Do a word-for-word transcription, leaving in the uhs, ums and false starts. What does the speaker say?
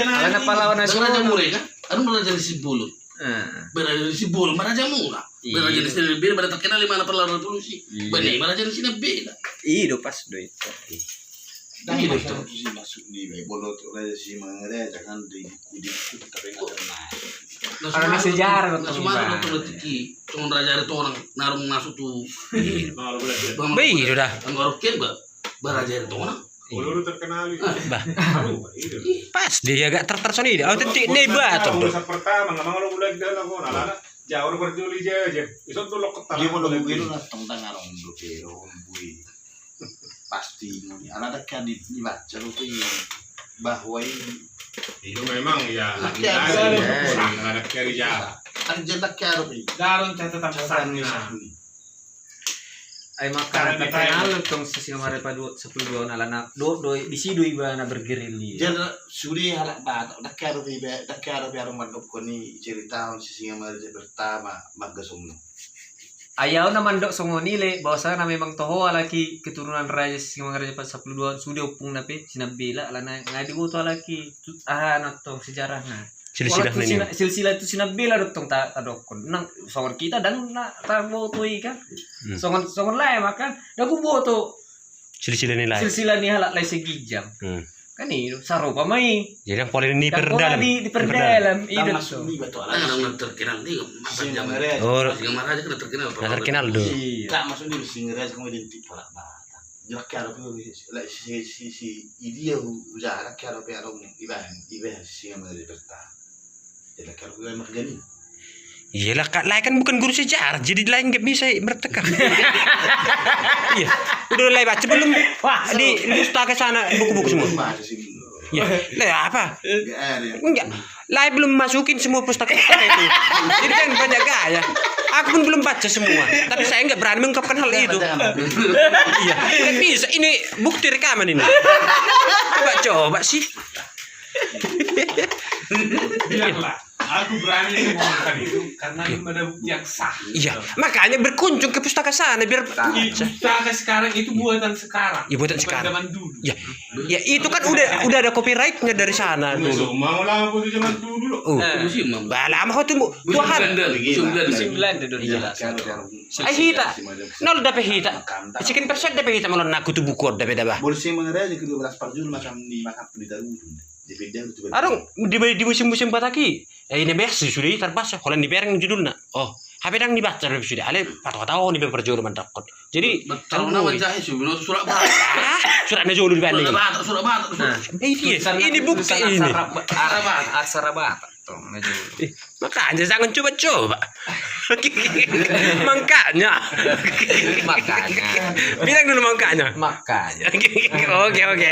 Alana pahlawan nasional. Raja Mura i kan? Adong raja ni Simbolon. Baraja ni Simbolon ma Raja Mura. Baraja ni Sinambela, baraja terkenal i ma na pahlawan revolusi. Bani ma raja ni Sinambela. I do, pas do i. Nah, i do, itu. Maksud ni, baik, bolot raja Simangaraja kan di buku, di buku, tapi nggak pernah. Karena sejarah, na sumasu doktor letiki, songon Raja Aritonang, narung masuk tu. Baik, itu dah. Anggo Arokian ba, ba Raja Aritonang. Uluru terkenal i. Bah. Pas dia agak tertersoni dia. Autentik ne ba tu. Pertama nggak mau lo bulan dalam kau nalana. Jauh perjoli jauh aja. Isok tuh lo ketalan. Dia mau lo bulan tentang arong do pero bui. Pasti ini. Anak dekat di, dibaca lo tuh bahwa ini. Itu memang ya. Ada kerja. Ada kerja lo tuh. Dalam catatan pesannya. Ai mangkana terkenal tong si Singamangaraja Sampulu Dua on alana do, do, disi do ibana bergerilya. Jala sude halak Batak, ndang hea dope iba, ndang hea dope adong mandok hon i cerita on si Singamangaraja pertama, manggasongna. Ai au na mandok songon i le, bahwasanya memang toho alaki keturunan raja si Singamangaraja Sampulu Dua on, sude ompungna pe Sinambela, alana nga diboto alaki tu-, aha na tong sejarahna. Silsilah ni sina-, silsilah tu Sinambela do tong ta-, tadokkon. Nang songon hita ndang na taboto i kan. Hmm. Songon, songon lae ma kan. Ndang huboto. Silsilah ni lae. Silsilah ni halak lae siginjang. Hmm. Kan i do, sarupa ma i. Jadi yang paling ni perdalam. Di, diperdalam. I do. Ndang terkenal ni, masa zaman. Oh. Singamangaraja kan terkenal. Terkenal do. Iya. Tak masuk di Singamangaraja, kamu identik halak Batak. Jala hea dope, si, si, si, si, i dia hu-, hujaha, hea dope adong ibahen, ibahen si Singamangaraja pertama. Jala hea dope ibahen margani. Iya lah, lae kan bukan guru sejarah, jadi lae nggak bisa bertekad. Iya, udah lae baca belum? Wah, di pustaka sana, buku-buku semua. Iya, lae apa? Enggak. Lae belum masukin semua pustaka-pustaka itu. Jadi jangan banyak gaya. Aku pun belum baca semua. Tapi saya nggak berani mengungkapkan hal itu. Iya. Nggak bisa. Ini bukti rekaman ini. Coba, coba sih. Biarlah. Aku berani mengungkapkan itu karena belum ada bukti yang sah. Iya. Makanya berkunjung ke pustaka sana biar. Pustaka sekarang itu buatan sekarang. Iya, buatan sekarang. Zaman dulu. Ya, itu kan udah, udah ada copyrightnya dari sana dulu. Mau lama foto zaman dulu. Oh. Musim lama. Bah, lama ho tu, Tuhan. Musim Belanda, musim Belanda dulu. Iya. Ai hita. Nol dope hita. Sekian persen dope hita molo na hutu buku dope da bah. Boleh sih mengerai aja kedua belas parjul macam ni, macam pun ditaruh. Adong di, di musim-musim Batak i. Eh, ini biasa sudah terpaksa. Holan ni Bereng judulna. Oh, hape ndang dibaca dope sude, alai pato-pato ni be parjolo mandokkon. Jadi, tahu nama jahe surat Batak. Surat na jolo dibalik. Surat Batak, surat Batak. Nah, eh, iya, ini bukti ini. Aksara Batak, aksara Batak. Tong na jolo. Eh, makanya jangan coba-coba. Makanya. Makanya. Bilang dulu makanya. Makanya. Oke, oke.